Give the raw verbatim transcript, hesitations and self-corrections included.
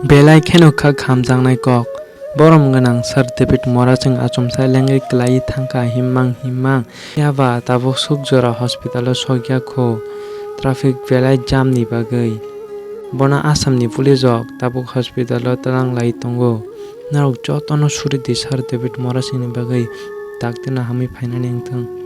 Belai kheno kha khamjaknai kok. Borom gwnang Sir David Morasing achomsa lengwi kwlaiwi thangkha himmang himmang. Phiya ba tabuk suk jora hospital o sokya kho. Traffic belai jam ni bagwi. Bono Assam ni police rok tabuk hospital o twlang lai tongo. Norok jotono suri di Sir David Morasing ni bagwi dakti no hamwi phainani wngthung.